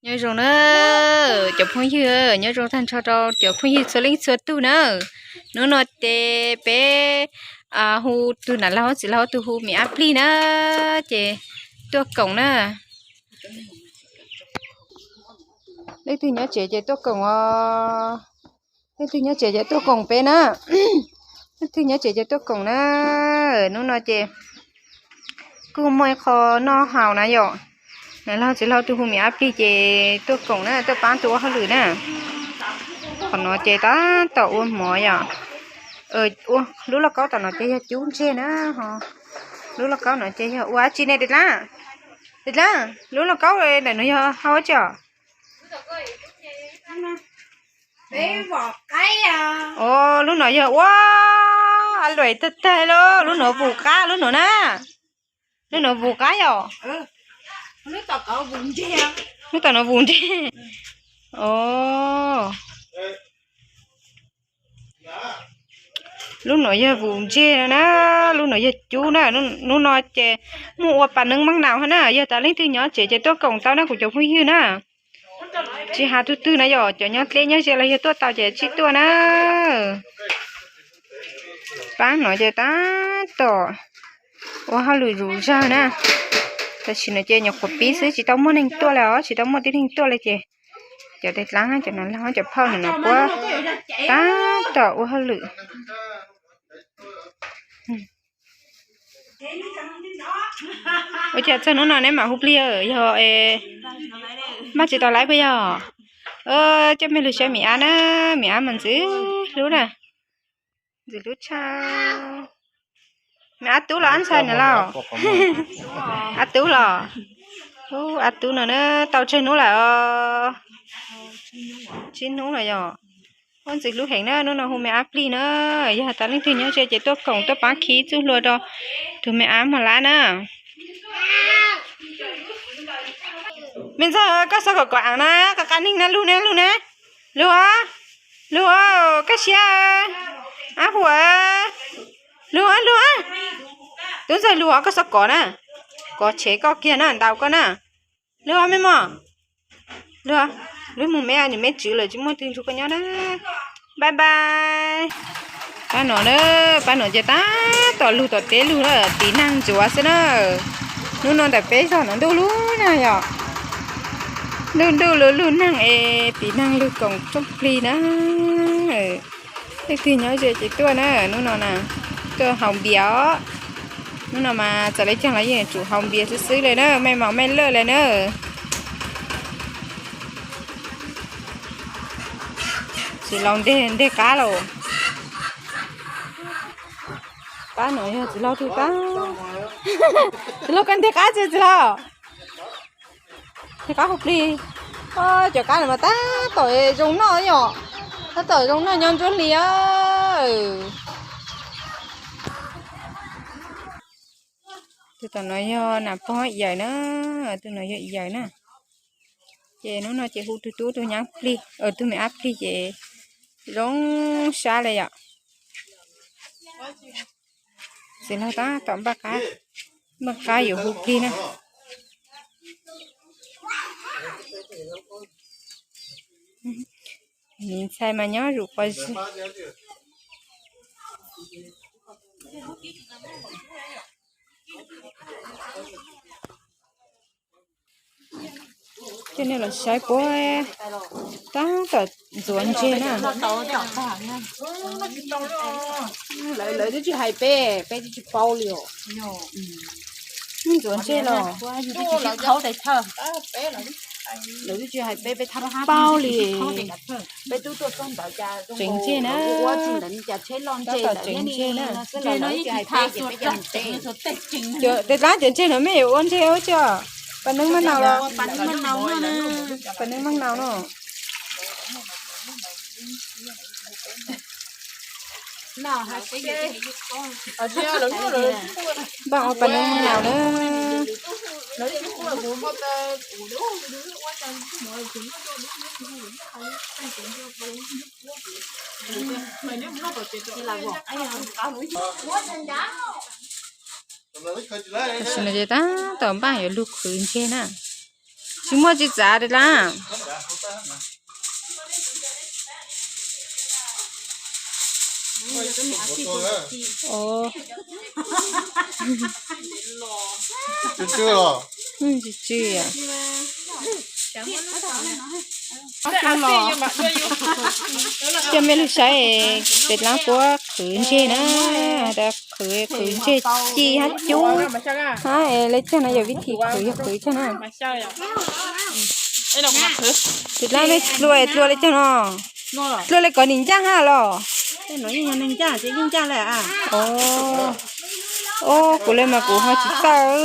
Nyob zoo na cov phooj ywg, nyob zoo tag nrho rau cov phooj ywg txhua leej txhua tug na. Hnub no ces peb hu tus nam laug txiv laug tus hu me ab plig na, ces tuaj koom na. Leej twg nyob tsev ces tuaj koom os. Leej twg nyob tsev ces tuaj koom peb na. Leej twg nyob tsev ces tuaj koom na. Hnub no ces kuj muaj ib qho noj haus na yom. Nam laug txiv laug tus hu me ab plig ces tuaj koom na, tuaj pab tus ua hauj lwm na. Qhov no ces tab tom ua mov yom. Lub lauj kaub tom no ces yog cub ntseg na ho. Lub lauj kaub no ces yog ua dab tsi ne Dej Dlaab? Dej Dlaab, lub lauj kaub ntawm no yog hau dab tsi os? Lub no yog ua luam tag tag lub, lub no vus qab lub no na. Lub no vus qab yom. Lub tom no vus ntseg. Lub no yog vus ntseg no na, lub no yog cub na. Hnub no ces muaj ua pas neeb maaj naus hab na, yog tas leej twg nyob tsev ces tuaj koom tau na kuv cov phooj ywg na. Tsis has tug twg na yom, cov nyob dleb nyob ze los yog tuaj tau ces tsij tuaj na. Pab no ces tab tom ua hauj lwm zuj zug na. Tam sim no ces nyuam qhuav pib xwb tsis tau muaj neeg tuaj li os, tsis tau muaj tib neeg tuaj li ces cov Dej Dlaab, cov nam laug, cov phauj no puab tab tom ua hauj lwm. Ua cas txog hnub no neb mam hu plig yog maj tsis tau laib puas yog? Coj mej lug saib me ab na, me ab mas ntxim hlub na, ntxim hlub tshaj. Me ab tub los ab ntxhais na lauj? Ab tub los? Ab tub no na, tau tsawg hnub lawm? Tsib hnub lawm yog. Ua ntxim hlub heev na, hnub no hu me ab plig na. Yog tas leej twg nyob ze ces tuaj koom tuaj pab khib txuj hlua rau tug me ab mog lab na. Me ntxawg, koj xob kom kom aav na, qab qab neeg na, lug na, lug na. Lug, lug, koj siab, ab huam, lug, lug. Tub ntxawg lug os, koj xob kov na, kov tshev koj kiag na, ntaus koj na. Lug os me mog, lug, lug mus me, nws me tswv lawm tsis muaj twg nrug koj nyob na. Bye bye. Pab no na, pab no ces tab tom lug tom teb lug na, tiv naag ntxuav xwb na. Hnub no ntawm peb zog no ntuj lub nag yom, ntuj ntuj lub lub nag es tiv naag lug koom rooj plig na. Leej twg nyob ze ces tuaj na, hnub no na, tuaj haus npias os. Hnub no mas txawm le caag los yeej tsum haus npias xwb xwb le na, mej mos mej lawj le na. Txiv laus nteg nteg qab lauj. Pab no yog txiv laug tug pab. Txiv laug koj nteg qab tsi txiv laug? Nteg qab hu plig. Cov qab no mas tab tom zoo noj yom, tab tom zoo noj nyob ntsuab hli os. Tug tom no yog nam pob yawm na, tug no yog yawm na. Ces hnub no ces hu tug tub tug nyab plig, tug me ab plig ces zoo sab le yom. Txiv laug tab tom npaj qab, npaj qab yuav hu plig na. Miv ntxhais mas nyob zuj quas zig. Coj nej los saib puab tab tom ntxuav ntseg na. Lawv twb tsis hais peb, peb twb tsis paub li os. Ntxuav ntseg los lawv twb tsis hais peb, peb thab paub li. Peb tub tuaj txog ntawd cas tseev ntseg na. Ua tsis ntawd cas tsheb loj ntseg ntawd tseev ntseg na. Tej dlaab cov ntseg no mej yuav ua ntseg ua tsi? Pas neeb maj naus los? Pas neeb maj naus no. Npaj ua pas neeb maj naus na. Tam sim no ces tab tom npaj yuav lug qhwv ntseg na. Tsis muaj tsis txav li las. Tsis tsw. Coj mej lug saib, pem dlaab puab qhwv ntseg na, qhwv, qhwv ntseg ci hab cub hab le caag na, yog vib thim qhwv yog qhwv caag na. Pem dlaab mej dlua, dlua le caag no? Dlua le kom nim ncaaj hab los? Kuv le mas kuv ho tsis txawj.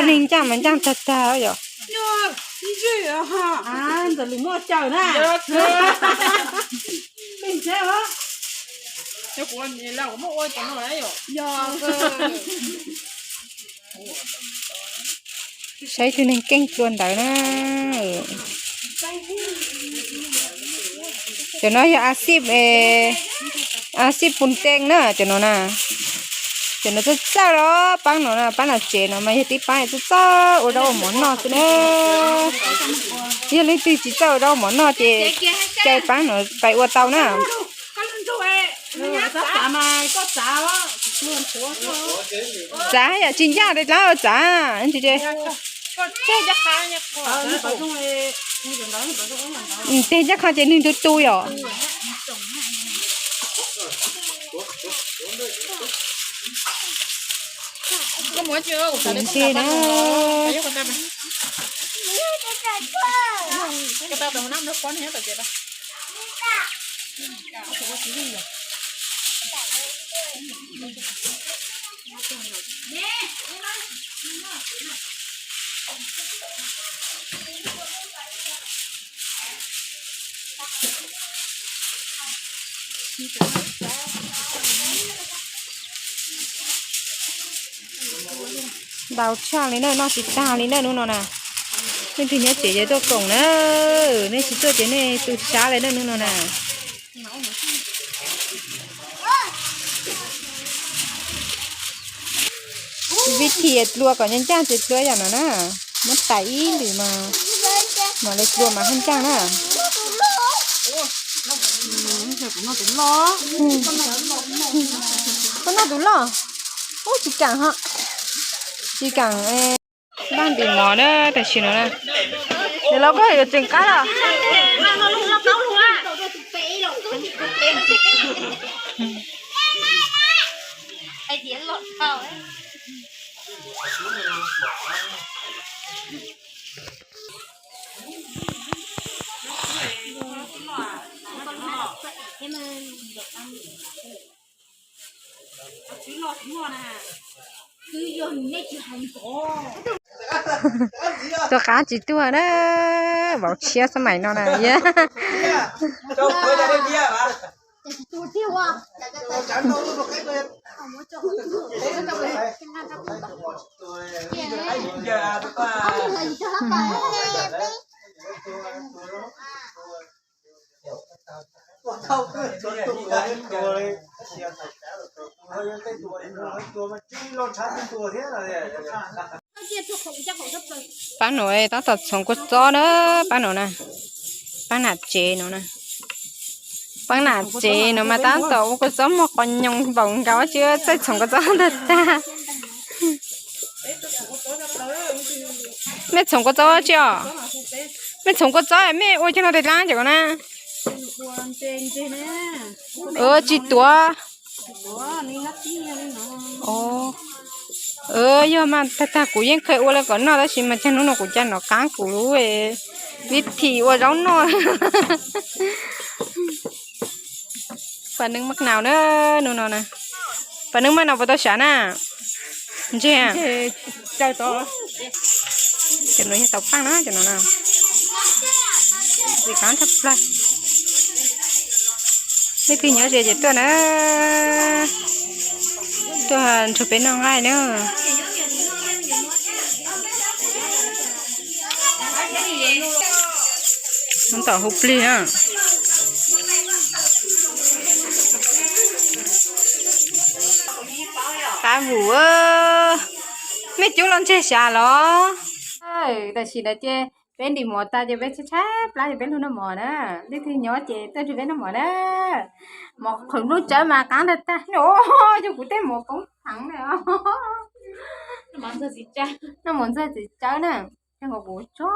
Neeg ncaaj mas ncaaj tag tag yom. Saib tug neeg keej dlua ntawd na. Cov no yog a xij, a xij pus teej na cov no na. Cov no txawj txawj los paab no na, paab nam tsev no mas yog tib paab txawj txawj ua zaub ua mov noj xwb na. Yog leej twg tsis txawj ua zaub ua mov noj ces cai paab no pais ua tau na. Txav yam tsis ncaaj le dlaab txav. Teg ncaj qha ces nwg tu tu yom. Ntse na. Ntau tshaj li na, noj tsis tag li na hnub no na. Leej twg nyob tsev ces tuaj koom na, nej tsis tuaj ces nej tu sab li na hnub no na. Vib thim dlua kom ncaaj ncaaj ces dlua yam no na. Muab tais ib lwm mas, mam li dlua mas haj ncaaj na. Koj noj tus loj, ub tsis kaam ho, tsis kaam. Npaj ntim mov na tam sim no na. Nws los koj yuav tseem qab los. Tuag qab tsis tuag na, vauv tshiab xab maim no na. Paab nuav tab tom txhoov kua txob na, paab nuav na, paab nam tsev nuav na, paab nam tsev nuav mas tab tom ua kua txob muag qos nyoos npaum nkaus tsi txawj txhoov kua txob tag tag. Mej txhoov kua txob tsi os? Mej txhoov kua txob mej ua cov no tes dlaab cov ko na. Tsis tuav. Yog mas tag tag kuv yeej kheev ua le kom noj tab sis mas cas hnub no kuv cas nov qaab kuv vib thim ua zaub noj. Paj neeb maj naus na, nub no na. Paj neeb maj naus puas tau sav na? Ntseg. Cov nuav yog tau paaj na, cov nuav na. Tsis qaab tshaj plawg. Leej twg nyob ze ces tuaj na. Tuaj nrog peb noj nqaij na. Tab tom hu plig na. Qab vum. Mej cub los ntseg sav los? Tam sim no ces peb ntim mov tas ces peb tshaib tshaib plab ces peb lug noj mov na. Leej twg nyob ces tuaj nrug peb noj mov na. Mov qhwv nplooj tsawb mas qaab tag tag. Yog kuv tej mov poob theev na. Noj mov ntxuag txiv tsawb na. Ces kuv tso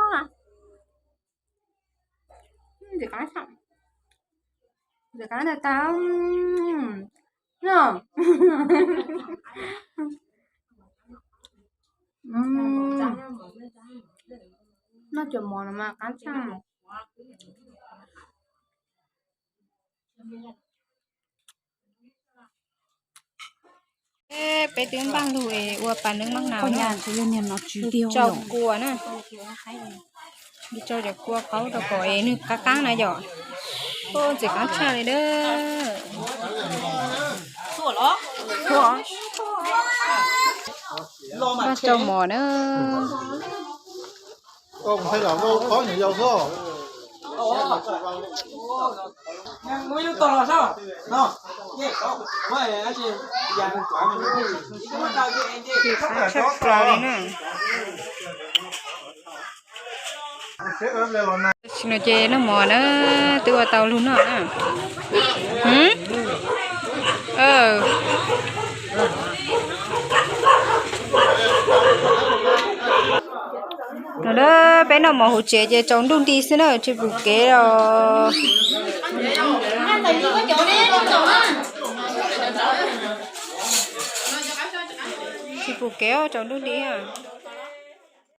ntxim qaab tag tag. Noj cov mov no mas qaab tshaj. Peb twb npaj lug ua pas neeb mab nau na. Lug tsau kua na. Lug tsau cov kua qaub rau kom es nwg qaab qaab na yom. Ntxim qaab tshaj li na. Noj tsau mov na. Ntxim qaab tshaj plaws li na. Tam sim no ces noj mov na, twb ua tau lug noj na. No peb noj mov huv tsev ces tsaus ntuj nti xwb na, tsis pum kev os. Tsis pum kev, tsaus ntuj nti a.